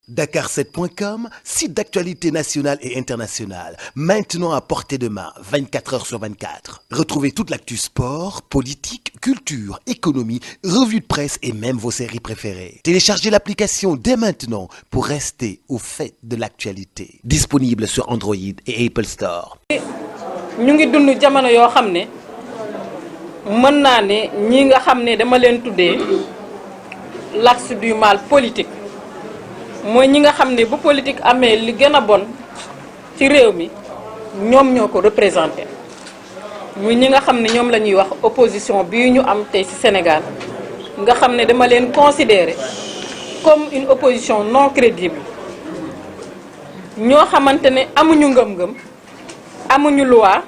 Dakar7.com, site d'actualité nationale et internationale, maintenant à portée de main, 24 heures sur 24. Retrouvez toute l'actu sport, politique, culture, économie, revues de presse et même vos séries préférées. Téléchargez l'application dès maintenant pour rester au fait de l'actualité. Disponible sur Android et Apple Store. ñu ngi dund jamono yoo xam ne mën naa ne ñi nga xam ne dama leen tuddee l'axe du mal politique mooy ñi nga xam ne bu politique amee li gën a bon ci réew mi ñoom ñoo ko représenté muy ñi nga xam ne ñoom la ñuy wax opposition bii ñu am tey ci Sénégal nga xam ne dama leen considérer comme une opposition non crédible ñoo xamante ne amuñu ngëm-ngëm amuñu loi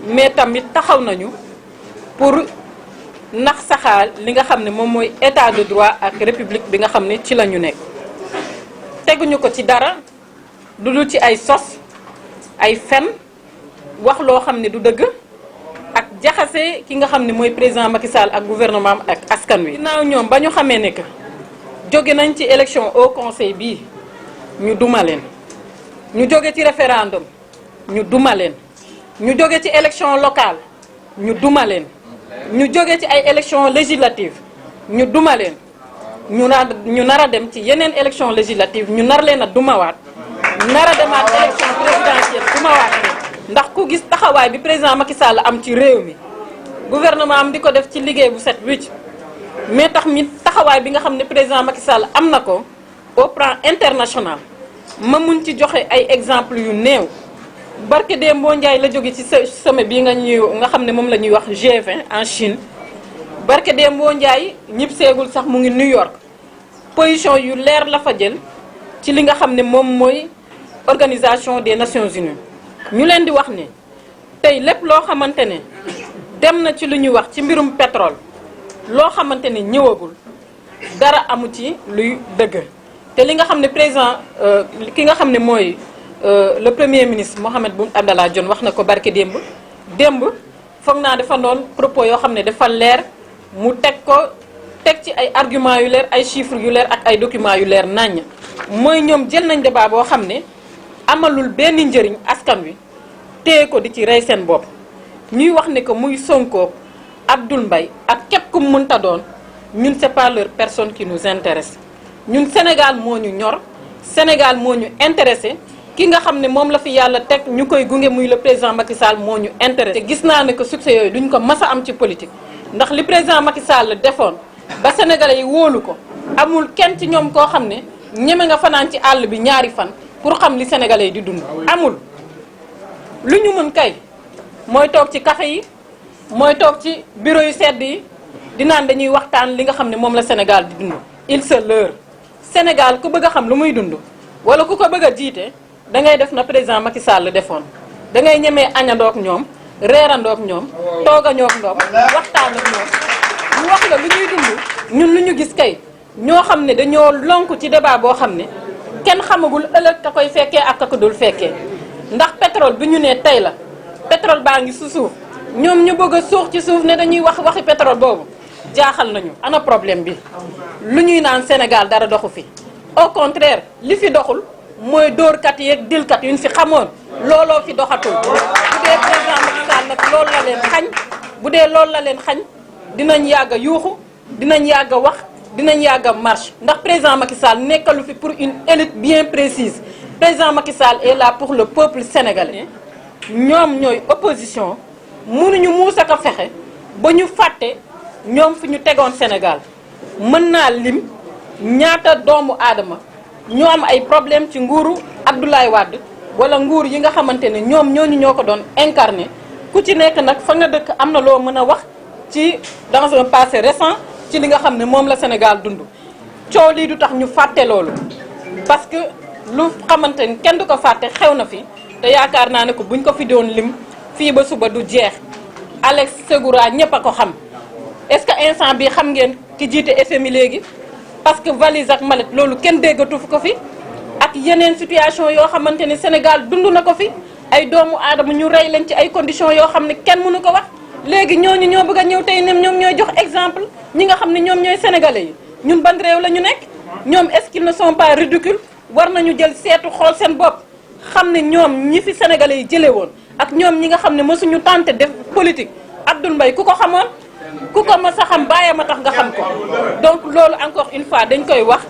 mais tamit taxaw nañu pour nax saxaal li nga xam ne moom mooy état de droit ak république bi nga xam ne ci la ñu nekk teguñu ko ci dara du dul ci ay sos ay fen wax loo xam ne du dëgg ak jaxase ki nga xam ne mooy président Macky Sall ak gouvernement ak askan wi. ginnaaw ñoom ba ñu xamee ne que jóge nañ ci élection au conseil bii ñu duma leen ñu jóge ci référendum ñu duma leen ñu jóge ci élection locale ñu duma leen ñu jóge ci ay élection législative ñu duma leen ñu nar a dem ci yeneen élection législative ñu nar leen a dumawaat nar a demaat élection présidentielle dumawaat leen ndax ku gis taxawaay bi président Macky Sall am ci réew mi gouvernement am di ko def ci liggéey bu set wicc mais tax mi taxawaay bi nga xam ne président Macky Sall am na ko au plan international ma mun ci joxe ay exemple yu néew barke Dembo Ndiaye la jóge ci sommet bi nga xam ne moom la ñuy wax G20 en Chine barke Dembo Ndiaye ñib seegul sax mu ngi New York position yu leer la fa jël ci li nga xam ne moom mooy organisation des Nations Unies ñu leen di wax ne tey lépp loo xamante ne dem na ci lu ñuy wax ci mbirum pétrole loo xamante ne ñëwagul dara amu ci luy dëgg te li nga xam ne président ki nga xam ne mooy le premier ministre Mohamed Boun Abdallah Dionne wax na ko barke démb foog naa dafa doon propos yoo xam ne dafa leer mu teg ci ay arguments yu leer ay chiffres yu leer ak ay documents yu leer naññ mooy ñoom jël nañ débat boo xam ne amalul benn njëriñ askan wi téye ko di ci rey seen bopp ñuy wax ne que muy Sonko Abdoul Mbaye ak képp ku mu mënta doon ñun c'est pas leur personne qui nous intéresse ñun Sénégal moo ñu ñor Sénégal moo ñu intéressé ki nga xam ne moom la fi yàlla teg ñu koy gunge muy le président Macky Sall moo ñu intéressé. te gis naa ne que succès yooyu duñ ko mas a am ci politique ndax li président Macky Sall defoon ba sénégalais yi wóolu ko amul kenn ci ñoom koo xam ne ñeme nga fanaan ci àll bi ñaari fan pour xam li sénégalais yi di dund. amul lu ñu mën kay mooy toog ci café yi mooy toog ci bureau yu sedd yi di naan dañuy waxtaan li nga xam ne moom la Sénégal di dund. il se leurre Sénégal ku bëgg a xam lu muy dund wala ku ko bëgg a jiite. da ngay def na président Macky Sall defoon da ngay ñemee añandoog ñoom reerandoog ñoom toogañoog ñoom waxtaan ak ñoom ñu wax la lu ñuy dund ñun lu ñu gis kay ñoo xam ne dañoo lonk ci débat boo xam ne kenn xamagul ëllëg ka koy fekkee ak ka ko dul fekkee ndax pétrole bi ñu ne tey la pétrole baa ngi su suuf ñoom ñu bëgg a suux ci suuf ne dañuy waxi pétrole boobu jaaxal nañu ana problème bi lu ñuy naan Sénégal dara doxu fi au contraire li fi doxul mooy dóorkat yeeg dilkat yu ñu fi xamoon looloo fi doxatul bu dee président Macky Sall nag loolu la leen xañ bu dee loolu la leen xañ dinañ yàgg a yuuxu dinañ yàgg a wax dinañ yàgg a marche ndax président Macky Sall nekkalu fi pour une élite bien précise président Macky Sall est là pour le peuple sénégalais. ñoom ñooy opposition mënuñu muus ak a fexe ba ñu fàtte ñoom fi ñu tegoon Sénégal mën naa lim ñaata doomu aadama ñoo am ay problème ci nguuru Abdoulaye Wade wala nguur yi nga xamante ne ñooñu ñoo ko doon incarné ku ci nekk nag fa nga dëkk am na loo mën a wax ci dans un passé récent ci li nga xam ne moom la Sénégal dund. coow lii du tax ñu fàtte loolu parce que lu xamante ni kenn du ko fàtte xew na fi te yaakaar naa ne ko buñ ko fi doon lim fii ba suba du jeex Alex Segura ñëpp a ko xam est-ce que instant bi xam ngeen ki jiite FMI léegi. parce que valise ak mallette loolu kenn déggatu ko fi ak yeneen situation yoo xamante ne Sénégal dund na ko fi ay doomu aadama ñu rey leen ci ay conditions yoo xam ne kenn mënu ko wax léegi ñooñu ñoo bëgg a ñëw tey ñoom ñooy jox exemple ñi nga xam ne ñoom ñooy sénégalais yi ñun ban réew la ñu nekk ñoom est-ce qu'ils ne sont pas ridicules war nañu jël seetu xool seen bopp xam ne ñoom ñi fi sénégalais yi jëlee woon ak ñoom ñi nga xam ne mësuñu tenté def politique Abdoul Mbaye ku ko xamoon ku ko mës a xam bàyyam a tax nga xam ko donc loolu encore une fois dañ koy wax.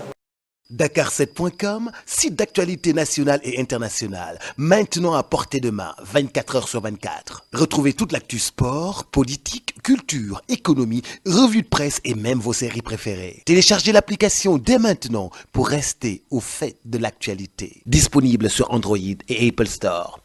Dakar7.com, site d'actualité nationale et internationale, maintenant à portée de main, 24 heures sur 24. Retrouvez toute l'actu sport, politique, culture, économie, revue de presse et même vos séries préférées. Téléchargez l'application dès maintenant pour rester au fait de l'actualité. Disponible sur Android et Apple Store.